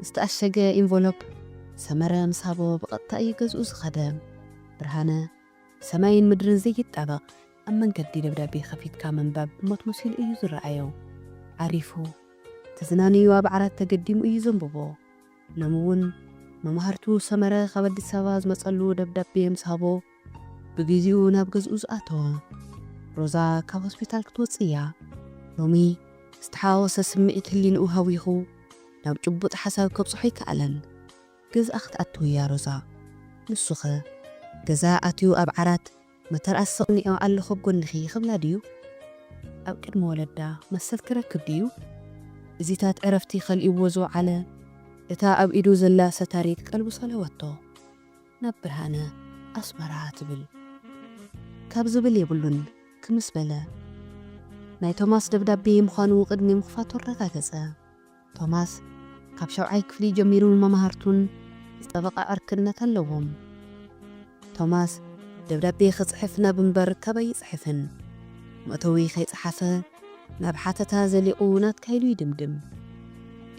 ዝተኣሸገ ኢንቨሎፕ ሰመረ ምስ ሃቦ ብቐጥታ እዩ ገዝኡ ዝኸደ። ብርሃነ ሰማይን ምድርን ዘይጣበቕ ኣብ መንገዲ ደብዳቤ ከፊትካ ምንባብ ሞት መሲሉ እዩ ዝረኣዮ። ዓሪፉ ተዝናንዩ ኣብ ዓራት ተገዲሙ እዩ ዘንብቦ። ሎሚ እውን መማህርቱ ሰመረ ካብ ኣዲስ ኣበባ ዝመጸሉ ደብዳቤ ምስ ሃቦ ብግዜኡ ናብ ገዝኡ ዝኣተወ። ሮዛ ካብ ሆስፒታል ክትወጽእ እያ። ሎሚ ዝተሓዋወሰ ስምዒት ህሊንኡ ሃዊኹ ናብ ጭቡጥ ሓሳብ ከብጽሖ ኣይከኣለን። ገዝኣ ክትኣቱ እያ ሮዛ። ንሱኸ ገዛ ኣትዩ ኣብ ዓራት መተርኣስ ስቕኒኦ ኣለኹ ኣብ ጎንኺ ክብላ ድዩ? ኣብ ቅድሚ ወለዳ መሰል ክረክብ ድዩ? እዚታት ዕረፍቲ ከልእዎ ዝወዓለ እታ ኣብ ኢዱ ዘላ ሰታሪት ቀልቡ ሰለወቶ። ናብ ብርሃነ ኣስመራ ትብል ካብ ዝብል የብሉን ክምስ በለ። ናይ ቶማስ ደብዳቤ ምዃኑ ቅድሚ ምኽፋቱ ኣረጋገጸ። ቶማስ ካብ ሻውዓይ ክፍሊ ጀሚሩ መማህርቱን ዝጠበቐ ዕርክነት ኣለዎም። ቶማስ ደብዳቤ ክጽሕፍ ናብ እምበር ካብ ኣይጽሕፍን። መእተዊ ከይጸሓፈ ናብ ሓተታ ዘሊቑ ናትካ ኢሉ ይድምድም።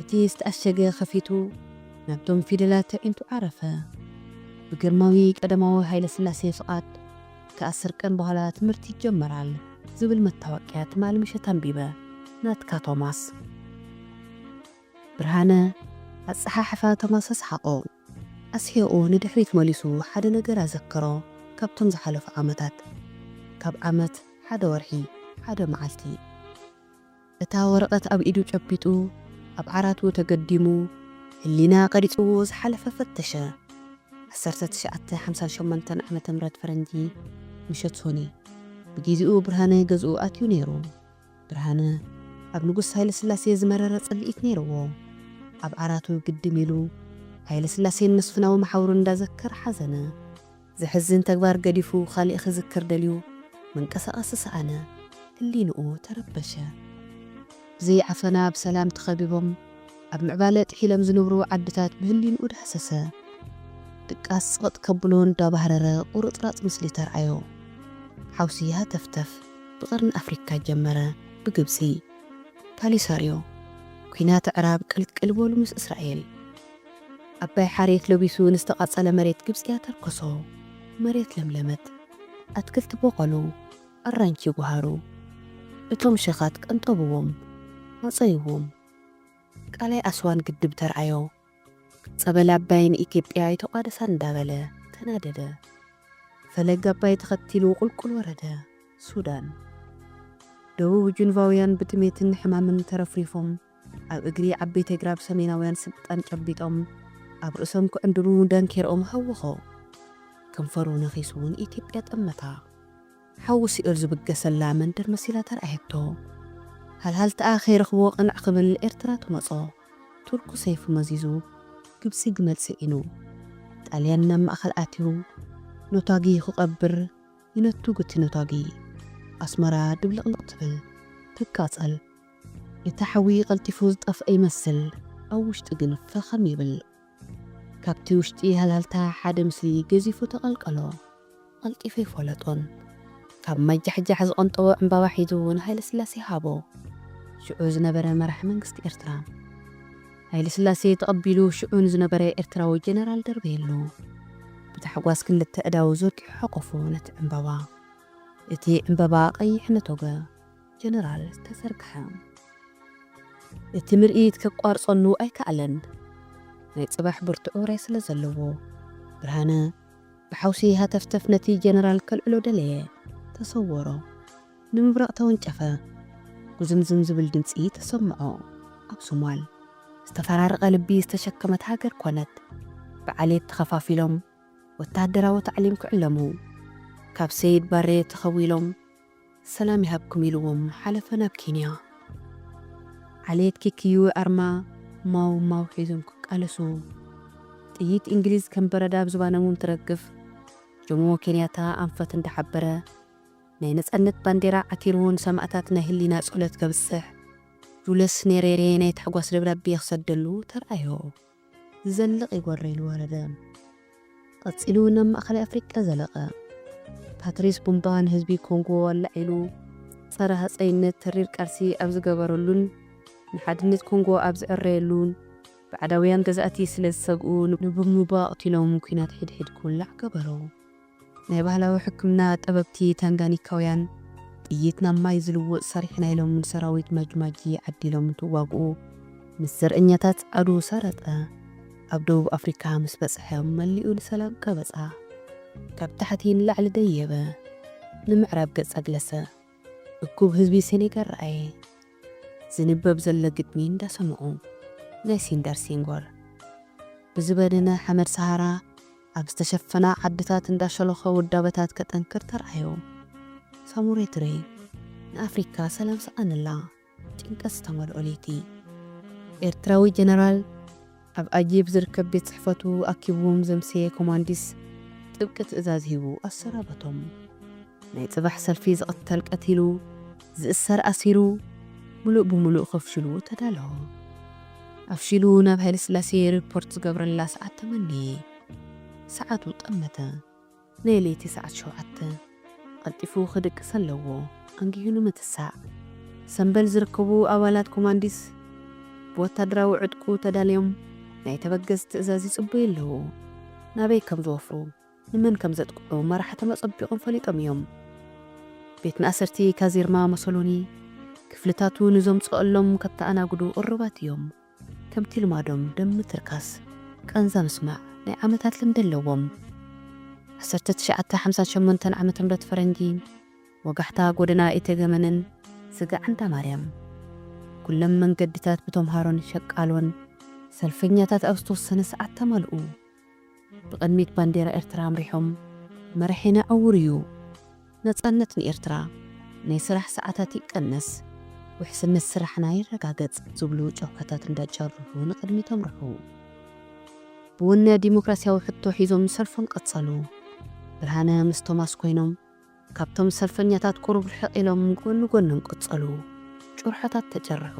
እቲ ዝተኣሸገ ከፊቱ ናብቶም ፊደላት ተዒንቱ ዓረፈ። ብግርማዊ ቀዳማዊ ሃይለ ስላሴ ፍቓድ ከኣስር ቀን በኋላ ትምህርቲ ይጀመራል ዝብል መታወቅያ ትማል ምሸት ኣንቢበ። ናትካ ቶማስ። ብርሃነ ኣጸሓሕፋ ቶማስ ኣስሓቆ። ኣስሒቑ ንድሕሪት መሊሱ ሓደ ነገር ኣዘከሮ ካብቶም ዝሓለፉ ዓመታት። ካብ ዓመት ሓደ ወርሒ ሓደ መዓልቲ። እታ ወረቐት ኣብ ኢዱ ጨቢጡ ኣብ ዓራቱ ተገዲሙ ህሊና ቀሪጽዎ ዝሓለፈ ፈተሸ። ዓሰርተ ትሽዓተ ሓምሳን ሸሞንተን ዓመተ ምህረት ፈረንጂ ምሸት ሶኒ ብግዜኡ ብርሃነ ገዝኡ ኣትዩ ነይሩ። ብርሃነ ኣብ ንጉስ ሃይለ ስላሴ ዝመረረ ጽልኢት ነይርዎ። ኣብ ዓራቱ ግድም ኢሉ ሃይለ ስላሴን መስፍናዊ መሓውሩ እንዳዘከር ሓዘነ። ዘሕዝን ተግባር ገዲፉ ካሊእ ክዝክር ደልዩ መንቀሳቐሲ ሰኣነ። ህሊንኡ ተረበሸ። ብዘይ ዓፈና ብሰላም ተኸቢቦም ኣብ ምዕባለ ጥሒሎም ዝነብሩ ዓድታት ብህሊንኡ ዳህሰሰ። ድቃስ ጽቕጥ ከብሎ እንዳባህረረ ቁርጽራጽ ምስሊ ተርኣዮ። ሓውሲ ሃተፍተፍ ብቐርኒ ኣፍሪካ ጀመረ። ብግብጺ ፓሊሳርዮ ኲናት ኣዕራብ ቅልቅል በሉ ምስ እስራኤል። ኣባይ ሓሬት ለቢሱ ንዝተቓጸለ መሬት ግብጺ ኣተርኮሶ። መሬት ለምለመት። ኣትክልቲ ቦቐሉ። ኣራንቺ ጓሃሩ። እቶም ሸኻት ቀንጠብዎም። ኣጸይዎም። ቃላይ ኣስዋን ግድብ ተርኣዮ። ጸበል ኣባይ ንኢትዮጵያ ኣይተቋደሳን እንዳበለ ተናደደ። ፈለግ ኣባይ ተኸቲሉ ቁልቁል ወረደ። ሱዳን። ደቡብ ጁንቫውያን ብጥሜትን ሕማምን ተረፍሪፎም ኣብ እግሪ ዓበይቲ ኣግራብ ሰሜናውያን ስልጣን ጨቢጦም ኣብ ርእሶም ክዕንድሩ ዳንኬርኦም ሃወኾ። ከንፈሩ ነኺሱ ንኢትዮጵያ ጠመታ። ሓዊ ሲኦል ዝብገሰላ መንደር መሲላ ተራእየቶ። ሃልሃልትኣ ከይረኽቦ ቅንዕ ክብል ኤርትራ ትመጾ። ቱርኩ ሰይፉ መዚዙ ግብጺ ግመል ስዒኑ። ጣልያን ናብ ማእከል ኣትዩ ኖታጊ ክቐብር ይነቱ ጉቲ ኖታጊ። ኣስመራ ድብልቕልቕ ትብል ትቃጸል። እቲ ሓዊ ቀልጢፉ ዝጠፍአ ይመስል፣ ኣብ ውሽጢ ግን ፈኸም ይብል። ካብቲ ውሽጢ ሃልሃልታ ሓደ ምስሊ ገዚፉ ተቐልቀሎ። ቀልጢፉ ይፈለጦን ካብ ማጃሕጃሕ ዝቐንጠቦ ዕምባባ ሒዙ ንሃይለ ስላሴ ሃቦ። ሽዑ ዝነበረ መራሒ መንግስቲ ኤርትራ። ሃይለ ስላሴ ተቐቢሉ ሽዑ ንዝነበረ ኤርትራዊ ጀነራል ደርበየሉ። ብታሕጓስ ክልተ ኣእዳው ዘርጊሑ ሓቆፎ ነቲ ዕምባባ። እቲ ዕምባባ ቀይሕ ነቶገ። ጀነራል ተዘርግሐ። እቲ ምርኢት ከቋርጸሉ ኣይከኣለን። ናይ ጽባሕ ብርቱዕ ወረ ስለ ዘለዎ። ብርሃነ ብሓውሲ ሃተፍተፍ ነቲ ጀነራል ከልዕሎ ደለየ። ተሰወሮ። ንምብራቕ ተወንጨፈ። ጉዝምዝም ዝብል ድምጺ ተሰምዖ። ኣብ ሶማል ዝተፈራረቐ ልቢ ዝተሸከመት ሃገር ኮነት። ብዓሌት ተኸፋፊሎም ወተሃደራዊ ታዕሊም ክዕለሙ። ካብ ሰይድ ባሬ ተኸዊሎም ሰላም ይሃብኩም ኢልዎም ሓለፈ ናብ ኬንያ። ዓሌት ኪክዩ ኣርማ ማው ማው ሒዞም ክቃለሱ። ጥይት እንግሊዝ ከም በረዳ ኣብ ዝባኖም እንትረግፍ ጆሞ ኬንያታ ኣንፈት እንዳሓበረ ናይ ነጻነት ባንዴራ ዓቲሩ ንሰማእታት ናይ ህሊና ጸሎት ከብጽሕ ጁለስ ኔሬሬ ናይ ታሕጓስ ደብዳቤ ክሰደሉ ተርኣዮ። ዝዘልቕ ይጎረ ኢሉ ወረደ። ቀጺሉ ናብ ማእከላይ ኣፍሪቃ ዘለቐ። ፓትሪስ ቡምባ ንህዝቢ ኮንጎ ኣላዒሉ ጸረ ሃጸይነት ተሪር ቃልሲ ኣብ ዝገበረሉን ንሓድነት ኮንጎ ኣብ ዝዕረየሉን ባዕዳውያን ገዛእቲ ስለ ዝሰግኡ፣ ንቡምባ ኣቕቲሎም ኲናት ሕድሕድ ክውላዕ ገበሩ። ናይ ባህላዊ ሕክምና ጠበብቲ ታንጋኒካውያን፣ ጥይት ናብ ማይ ዝልውጥ ሰሪሕና ኢሎም ንሰራዊት ማጂማጂ ዓዲሎም እንትዋግኡ፣ ምስ ዘርእኛታት ጻዕዱ ሰረጠ። ኣብ ደቡብ ኣፍሪካ ምስ በጽሐ፣ መሊኡ ንሰላም ቀበጻ። ካብ ታሕቲ ንላዕሊ ደየበ፣ ንምዕራብ ገጽ ኣግለሰ። እኩብ ህዝቢ ሴኔጋል ረኣየ። ዝንበብ ዘሎ ግጥሚ እንዳሰምዑ፣ ናይ ሲንዳር ሴንጎር ብዝበነነ ሓመድ ሰሃራ ኣብ ዝተሸፈና ዓድታት እንዳሸለኸ ውዳበታት ከጠንክር ተራእዮ። ሳሙሬ ቱሬ፣ ንኣፍሪካ ሰላም ሰኣነላ። ጭንቀት ዝተመልኦ ለይቲ። ኤርትራዊ ጀነራል ኣብ ኣጂብ ዝርከብ ቤት ጽሕፈቱ ኣኪብዎም ዘምሰየ ኮማንዲስ ጥብቂ ትእዛዝ ሂቡ ኣሰናበቶም። ናይ ጽባሕ ሰልፊ ዝቕተል ቀቲሉ፣ ዝእሰር ኣሲሩ፣ ምሉእ ብምሉእ ከፍሽሉ ተዳለወ። ኣፍሺሉ ናብ ሃይለስላሴ ሪፖርት ዝገብረላ ሰዓት ተመነየ። ሰዓቱ ጠመተ። ናይ ለይቲ ሰዓት ሸውዓተ። ቀልጢፉ ክድቅስ ኣለዎ። ኣንጊሁ ንምትሳእ። ሰምበል ዝርከቡ ኣባላት ኮማንዲስ ብወታደራዊ ዕጥቁ ተዳልዮም ናይ ተበገስ ትእዛዝ ይጽበዩ ኣለዉ። ናበይ ከም ዝወፍሩ፣ ንመን ከም ዘጥቅዑ መራሕቶም ኣጸቢቖም ፈሊጦም እዮም። ቤት ማእሰርቲ ካዜርማ መሰሎኒ ክፍልታቱ ንዘምጽኦሎም ከተኣናግዱ ቅሩባት እዮም። ከምቲ ልማዶም ደም ምትርካስ፣ ቃንዛ ምስማዕ ናይ ዓመታት ልምዲ ኣለዎም። ዓሰርተ ትሽዓተ ሓምሳን ሸሞንተን ዓመተ ምህረት ፈረንጂ፣ ወጋሕታ ጎደና ኢተገመንን ስጋዕ እንዳ ማርያም። ኩሎም መንገድታት ብተምሃሮን ሸቃሎን ሰልፈኛታት ኣብ ዝተወሰነ ሰዓት ተመልኡ። ብቕድሚት ባንዴራ ኤርትራ ኣምሪሖም፣ መራሒና ዕዉር እዩ፣ ነጻነት ንኤርትራ፣ ናይ ስራሕ ሰዓታት ይቀነስ፣ ውሕስነት ስራሕና ይረጋገጽ ዝብሉ ጭርሖታት እንዳጨርሑ ንቕድሚት ኣምርሑ። ብወነ ዲሞክራሲያዊ ሕቶ ሒዞም ሰልፎም ቀጸሉ። ብርሃነ ምስ ቶማስ ኮይኖም ካብቶም ሰልፈኛታት ቁሩብ ርሕቕ ኢሎም ጎኒ ጎኖም ቀጸሉ። ጭርሖታት ተጨርሑ፣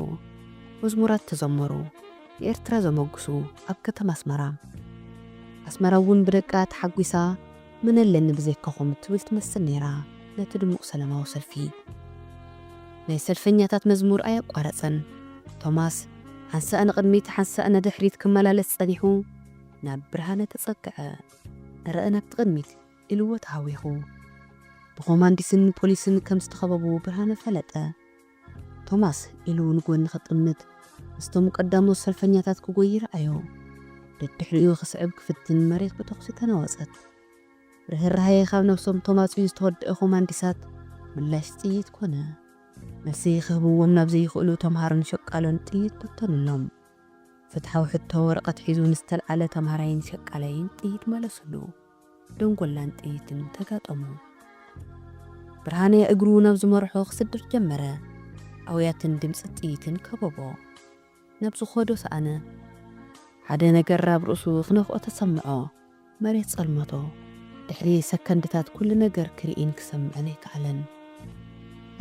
መዝሙራት ተዘመሩ፣ ንኤርትራ ዘመጉሱ ኣብ ከተማ ኣስመራ። ኣስመራ እውን ብደቃ ተሓጒሳ፣ መን ኣለኒ ብዘይካኹም ትብል ትመስል ነይራ ነቲ ድሙቕ ሰላማዊ ሰልፊ። ናይ ሰልፈኛታት መዝሙር ኣየቋረጸን። ቶማስ ሓንሳእ ንቕድሚት ሓንሳእ ንድሕሪት ክመላለስ ጸኒሑ ናብ ብርሃነ ተጸግዐ። ረአ ናብቲ ቅድሚት ኢልዎ ተሃዊኹ። ብኮማንዲስን ፖሊስን ከም ዝተኸበቡ ብርሃነ ፈለጠ። ቶማስ ኢሉ ንጎኒ ክጥምት፣ ምስቶም ቀዳሞት ሰልፈኛታት ክጎይ ረኣዮ። ደድሕሪኡ ክስዕብ ክፍትን መሬት ብተኹሲ ተናወጸት። ርህራሄ ካብ ነብሶም ተማጽዩ ዝተወደአ ኮማንዲሳት ምላሽ ጥይት ኮነ። መልሲ ክህብዎም ናብ ዘይኽእሉ ተምሃሮን ሸቃሎን ጥይት በተኑሎም። ፍትሓዊ ሕቶ ወረቐት ሒዙ ንዝተልዓለ ተምሃራይን ሸቃላይን ጥይት መለሱሉ። ደንጎላን ጥይትን ተጋጠሙ። ብርሃነ እግሩ ናብ ዝመርሖ ክስድር ጀመረ። ኣውያትን ድምፂ ጥይትን ከበቦ። ናብ ዝኸዶ ሰኣነ። ሓደ ነገር ኣብ ርእሱ ክነፍቆ ተሰምዖ። መሬት ጸልመቶ። ድሕሪ ሰከንድታት ኩሉ ነገር ክርእን ክሰምዕን ኣይከኣለን።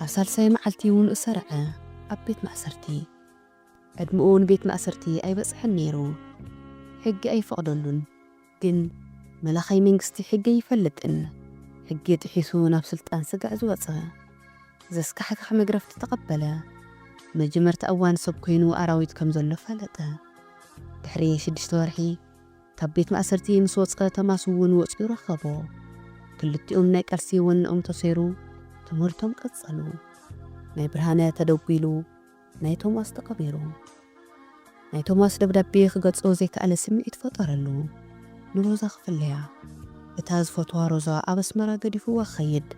ኣብ ሳልሳይ መዓልቲ እውን እሰርዐ ኣብ ቤት ማእሰርቲ። ዕድመኡ ንቤት ማእሰርቲ ኣይበጽሐን ነይሩ። ሕጊ ኣይፈቕደሉን። ግን መላኻይ መንግስቲ ሕጊ ኣይፈልጥን። ሕጊ ጥሒሱ ናብ ስልጣን ስጋዕ ዝወጸ። ዘስካሕክሕ መግረፍቲ ተቐበለ። መጀመርታ እዋን ሰብ ኮይኑ ኣራዊት ከም ዘሎ ፈለጠ። ድሕሪ ሽዱሽተ ወርሒ ካብ ቤት ማእሰርቲ ምስ ወጸ ተማስ እውን ወጺኡ ረኸቦ። ክልቲኦም ናይ ቃልሲ ወንኦም ተሰይሩ ትምህርቶም ቀጸሉ። ናይ ብርሃነ ተደጒሉ ናይ ቶማስ ተቐቢሩ። ናይ ቶማስ ደብዳቤ ክገልጾ ዘይከኣለ ስምዒት ፈጠረሉ። ንሮዛ ክፍለያ። እታ ዝፈትዋ ሮዛ ኣብ ኣስመራ ገዲፍዋ ክኸይድ።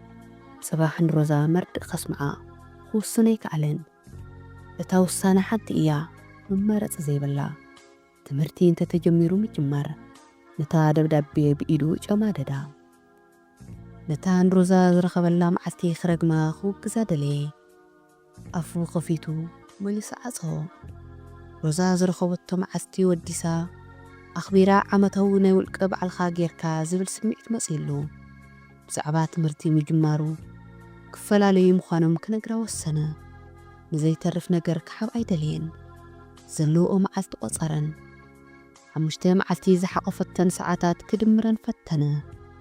ጽባሕ ንሮዛ መርድእ ከስምዓ ክውስን ኣይከኣለን። እታ ውሳነ ሓንቲ እያ፣ መማረጺ ዘይብላ። ትምህርቲ እንተተጀሚሩ ምጅማር። ነታ ደብዳቤ ብኢዱ ጨማደዳ። ነታ ንሮዛ ዝረኸበላ መዓልቲ ክረግማ ክውግዛ ደለየ። ኣፉ ከፊቱ መሊሱ ዓጸዎ። ሮዛ ዝረኸበቶ መዓልቲ ወዲሳ ኣኽቢራ ዓመታዊ ናይ ውልቀ ባዕልኻ ጌርካ ዝብል ስምዒት መጺሉ። ብዛዕባ ትምህርቲ ምጅማሩ ክፈላለዩ ምዃኖም ክነግራ ወሰነ። ንዘይተርፍ ነገር ክሓብ ኣይደለየን። ዘለውኦ መዓልቲ ቆጸረን። ሓሙሽተ መዓልቲ ዝሓቖፈተን ሰዓታት ክድምረን ፈተነ።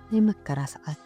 ናይ መከራ ሰዓት።